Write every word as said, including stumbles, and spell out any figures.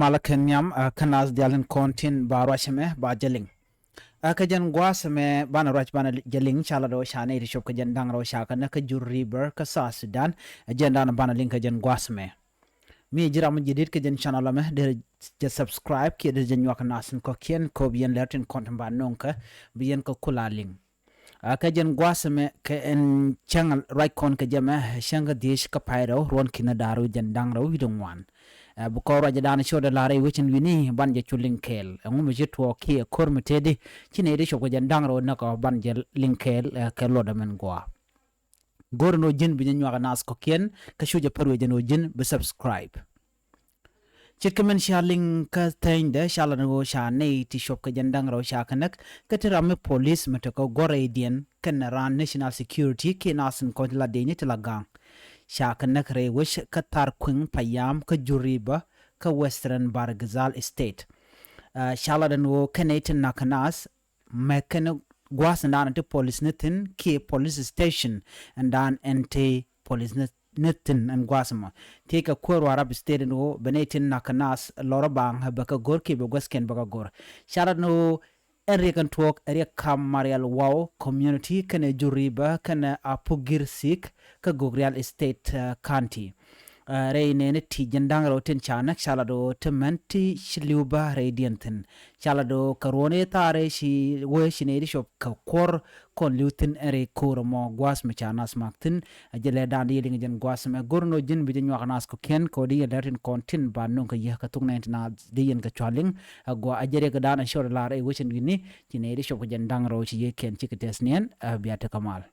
Malä kɛ nhiam kä naath diaal tin kɔn tin ba ruac ɛmɛ ba jɛ liŋ. Kä jɛn gua̱a̱th ɛmɛ banɛ ruac banɛ jɛ liŋ, ca lat ɣöö ca nɛy ti cop kɛ jɛn da̱ŋ rɛw ca kɛ näk kä Jur River kä South Sudan. Jɛn da̱a̱n banɛ liŋ kɛ jɛn gua̱a̱th ɛmɛ. Mi ji̱ ram mi ji̱ di̱t kɛ jɛn channel ɛmɛ, dee jɛ subscribe kiɛ dee jɛ nyuak naath tin kɔ̱kiɛn kɛ ɣöö bi yɛn lɛr tin kɔn tin ba nöŋ kɛ bi yɛn kɛ kula liŋ. Kä jɛn gua̱a̱th ɛmɛ kɛ ɛn cäŋ ruac kɔn kɛ jɛ mɛ, cäŋ kä dhiec kä pay rɛw, ruɔ̱n ki̱n da̱r wi̱c jɛn da̱ŋ rɛw wi̱cdɛ ŋuan. Bi kɔn ruac dan cot ɛ la̱r i̱ wecin wi̱ni ban jɛ cu liŋ kɛɛl. Ɛŋu mi ci tuɔɔk kiɛ ko̱r mi tëëdi ci nɛy ti cop kɛ jɛn da̱ŋ rɛw näk ɔ ban jɛ liŋ kɛɛl kɛ luɔt ɛmɛn gua̱a̱. Go̱r ɛn ɣöö ji̱n bi jɛ nyuak naath kɔ̱kiɛn kä cu jɛ pär wec ɛn ɣöö ji̱n bi subscribe. Ce̱tkɛ min cia liŋ kä thänydɛ, ca lat ni ɣöö ca nɛy ti cop kɛ jɛn da̱ŋ rɛw ca kɛ näk, kä ti ram mi polis mi tekɛ guɔ̱r rɛydiɛn kɛnɛ raan national security kiɛ naath tin kɔn ti la diecni ti la ga̱a̱ŋ. Ca kɛ näk rɛy wec kä Tharkueŋ Payam kä Jur River kä Western Bahr el Ghazal State. Ca lat ni ɣöö kɛnɛ ti näk naath mɛ kɛnɛ gua̱a̱th ɛn dan ti polis ni thi̱n kiɛ police station ɛn dan ɛn ti polis ni ni thi̱n ɛn gua̱a̱th ɛmɔ. Tëëkɛ kuäär Warrap State ɛn ɣöö bɛ nɛy tin näk naath lɔrä baaŋ bɛ kɛ go̱r kiɛ bɛ guäthkiɛn bɛ kɛ go̱r. Ca lat ni ɣöö ɛn riɛk ɛn tuɔɔk ɛ riɛk Kam Marial Waw community kɛnɛ Jur River kɛnɛ Apugir Sik kä Gogrial State County. Rɛy nɛɛni ti jɛn da̱ŋ rɛw tin ca näk ca lat ɣöö ti mɛn ti ci li̱w bä rɛydiɛn thi̱n. Ca lat ɣöö kɛ ruɔ̱n i̱ thaarɛ ci wee ci nɛy ti cop kɛ kuɔ̱r kɔn li̱w thi̱n ɛn rɛy ko̱r ɛmɔ gua̱a̱th mi ca naath mak thi̱n. Ɛ jɛ lɛ dan di yɛ liŋ jɛn gua̱a̱th ɛmɛ, go̱r ɛn ɣöö ji̱n bi jɛ nyuak naath kɔ̱kiɛn kɛ ɣöö di yɛn lɛr tin kɔn tin ba nöŋ kɛ yɛ kɛ thuk nɛy tin naath di yɛn kɛ cua liŋ. Ɛ gua̱a̱ ɛ jɛ riɛk dan ɛ cot ɛ la̱r ɛ wecin wi̱ni ci nɛy ti cop kɛ jɛn da̱ŋ rɛw ci yɛ kɛn cikɛ tɛth niɛn. Ɛ bia tekɛ mal.